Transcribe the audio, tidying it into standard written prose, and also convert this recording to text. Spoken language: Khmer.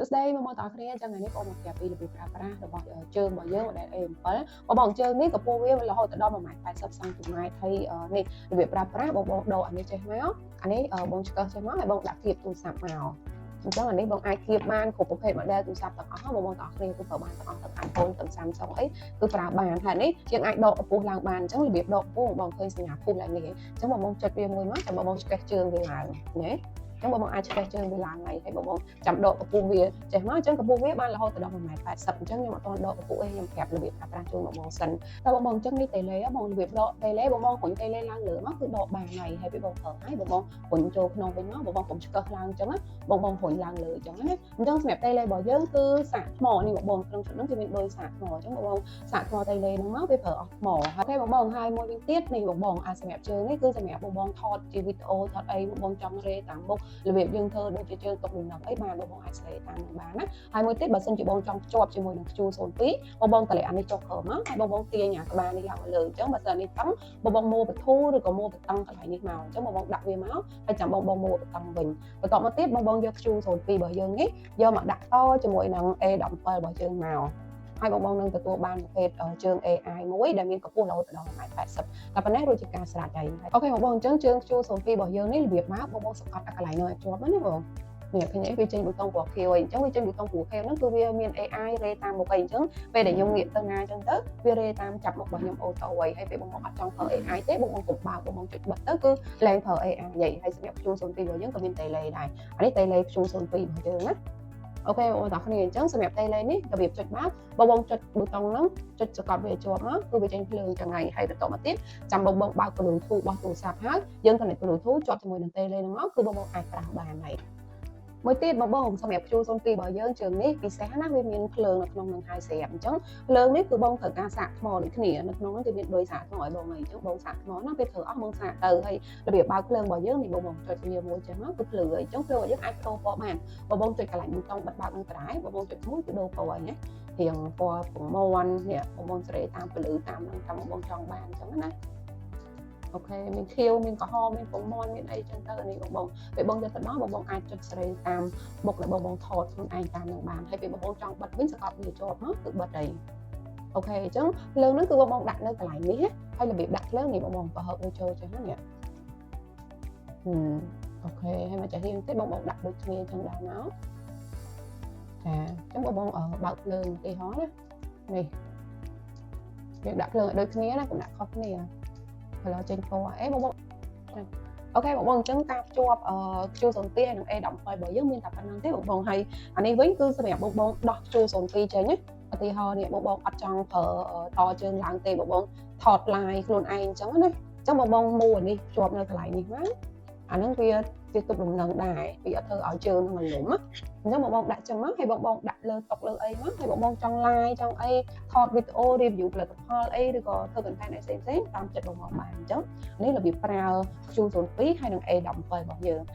សួស្តីបងប្អូនទាំងអស់គ្នា។ចឹងថ្ងៃនេះបងមកប្រាប់ពីរបៀបប្រើប្រាស់របស់ជើងរបស់យើង model A7 បងបងជើងនេះកម្ពស់វារហូតដល់1.80សង់ទីម៉ែត្រហើយនេះរបៀបប្រើប្រាស់បងបងដូរអានេះចេះមកអានេះបងឆ្កឹះចេះមកហើយបងដាក់គៀបទូរស័ព្ទមកអញ្ចឹងអានេះបងអាចគៀបបានគ្រប់ប្រភេទ model ទូរស័ព្ទទាំងអស់បងបងទាំងអស់គ្នាគឺប្រើបានទាំងអស់ទាំង iPhone ទាំង Samsung អីគឺប្រើបានហើយនេះយើងអាចដកកម្ពស់ឡើងបានអញ្ចឹងរបៀបដកកម្ពស់បងឃើញសញ្ញាពុះឡើងនេះអញ្ចឹងបងបងចុចវាមួយមកចាំបងបងឆ្កេះជើងវាឡើងណាអញ្ចឹងបងបងអាចឆ្កេះជើងវាឡើងហើយហើយបងបងចាំដកកម្ពស់វាចេះមកអញ្ចឹងកម្ពស់វាបានរហូតដល់1.80ម៉ែត្រអញ្ចឹងខ្ញុំអត់ទាន់ដកកម្ពស់អីខ្ញុំប្រាប់របៀបប្រើប្រាស់ជូនបងបងសិនតែបងបងអញ្ចឹងនេះតេឡេបងរបៀបដកតេឡេបងបងរុញតេឡេឡើងលើមកគឺដកបានហើយហើយពេលបងប្រើហើយបងបងរុញចូលក្នុងវិញមកបងបងកុំឆ្កឹះឡើងអញ្ចឹងណាបងបងរុញឡើងលើអញ្ចឹងណាអញ្ចឹងសម្រាប់តេឡេរបស់យើងគឺសាកថ្មនេះបងបងក្នុងឈុតហ្នឹងគឺមានដូចសាកថ្មអញ្ចឹងបងបងសាកថ្មតេឡេហ្នឹងមកវាប្រើអស់ថ្មហើយបងបងហើយមួយវិញទៀតនេះបងបងអាសម្រាប់ជើងនេះគឺសម្រាប់បងបងថតជាវីដេអូថតអីបងបងចង់រេតាមមុខរបៀបយើងធ្វើដូចជាជើងទុកលំនឹងអីបានបងបងអាចស្លេតាមនឹងបានណាហើយមួយទៀតបើសិនជាបងចង់ភ្ជាប់ជាមួយនឹង Q02 បងបងតម្លាក់អានេះចុះក្រោមមកហើយបងបងទាញអាក្បាលនេះឡើងមកលើអញ្ចឹងបើសិននេះតឹងបងបងមួបធូឬក៏មួបតឹងកន្លែងនេះមកអញ្ចឹងបងបងដាក់វាមកហើយចាំបងបងមួបតឹងវិញបន្ទាប់មកទៀតបងបងយក Q02 របស់យើងនេះយកមកដាក់តជាមួយនឹង A17 របស់យើងមកហើយបងបងនឹងទទួលបានប្រភេទជើង AI មួយដែលមានកម្ពស់រហូតដល់1.80តែប៉ុណ្ណេះរួចជាការស្រេចហើយ OK បងបងអញ្ចឹងជើង Q02 របស់យើងនេះរបៀបមកបងបងសង្កត់អាកន្លែងនោះឲ្យជាប់ណាបងនេះឃើញអីវាចេញប៊ូតុងពណ៌ខៀវអីអញ្ចឹងវាចេញប៊ូតុងពណ៌ខៀវហ្នឹងគឺវាមាន AI រេតាមមុខអីអញ្ចឹងពេលដែលខ្ញុំងាកទៅណាអញ្ចឹងទៅវារេតាមចាប់មុខរបស់ខ្ញុំauto អីហើយពេលបងបងអត់ចង់ប្រើ AI ទេបងបងកុំបើកបងបងចុចបិទទៅគឺលែងប្រើ AI និយាយហើយសម្រាប់ Q02 របស់យើងក៏មានតេឡេដែរអានេះតេឡេ Q02 របស់យើងណាOK បងប្អូនទាំងគ្នាអញ្ចឹងសម្រាប់តេឡេនេះរបៀបចុចបើកបងបងចុចប៊ូតុងហ្នឹងចុចសកត់វាជាប់មកគឺវាចេញភ្លើងចឹងហើយហើយបន្តមកទៀតចាំបងបងបើក Bluetooth របស់ទូរស័ព្ទហើយយើង connect Bluetooth ជាប់ជាមួយនឹងតេឡេហ្នឹងមកគឺបងបងអាចប្រើបានហើយ មួយទៀតបងបងសម្រាប់ Q02 របស់យើងជើងនេះពិសេសណាស់វាមានភ្លើងនៅក្នុងនឹងហើយស្រាប់អញ្ចឹងភ្លើងនេះគឺបងត្រូវការសាកថ្មដូចគ្នានៅក្នុងនោះគេមានដូចសាកថ្មឲ្យបងហើយអញ្ចឹងបងសាកថ្មណាពេលធ្វើអស់បងសាកទៅហើយរបៀបបើកភ្លើងរបស់យើងនេះបងបងចុចវាមួយចឹងមកគឺភ្លឺហើយអញ្ចឹងភ្លើងរបស់យើងអាចប្ដូរពណ៌បានបងបងចុចកន្លែងប៊ូតុងបិទបើកនឹងត្រែបងបងចុចមួយគឺដូរពណ៌ហើយណារៀងពណ៌ពងមាន់នេះបងបងសេរីតាមពលឺតាមនឹងតាមបងបងចង់បានអញ្ចឹងណាOK មានខៀវមានក្រហមមានពងមាន់មានអីចឹងទៅនេះបងបងពេលបងយកទៅដល់បងបងអាចចុចសេរីតាមមុខដែលបងបងថតខ្លួនឯងតាមនឹងបានហើយពេលបងបងចង់បិទវិញសកត់វាជាប់មកគឺបិទហើយ OK អញ្ចឹងភ្លើងហ្នឹងគឺបងបងដាក់នៅកន្លែងនេះហើយរបៀបដាក់ភ្លើងនេះបងបងប្រហើបវាចូលចឹងណានេះហឹម OK ហើយមកចាស់រៀងទៀតបងបងដាក់ដូចគ្នាចឹងដែរមកចាអញ្ចឹងបងបងបើកភ្លើងឧទាហរណ៍ណានេះយើងដាក់ភ្លើងឲ្យដូចគ្នាណាកុំដាក់ខុសគ្នាឥឡូវចេញពណ៌អេបងបង OK បងបងអញ្ចឹងការភ្ជាប់Q02 ហើយនិង A17 របស់យើងមានតែប៉ុណ្្នឹងទេបងបងហើយអានេះវិញគឺសម្រាប់បងបងដោះ Q02 ចេញណាឧទាហរណ៍នេះបងបងអត់ចង់ប្រើតជើងឡើងទេបងបងថត live ខ្លួនឯងអញ្ចឹងណាអញ្ចឹងបងបងមួអានេះភ្ជាប់នៅកន្លែងនេះមកអាហ្នឹងវាជាទប់លំនឹងដែរវាអត់ធ្វើឲ្យជើងនឹងលំណាអញ្ចឹងបងបងដាក់ចឹងមកហើយបងបងដាក់លើតុលើអីមកហើយបងបងចង់ live ចង់អីថតវីដេអូ review ផលិតផលអីឬក៏ធ្វើ content អីផ្សេងៗតាមចិត្តបងបងបានអញ្ចឹងនេះរបៀបប្រើ Q02 ហើយនិង A17 របស់យើង។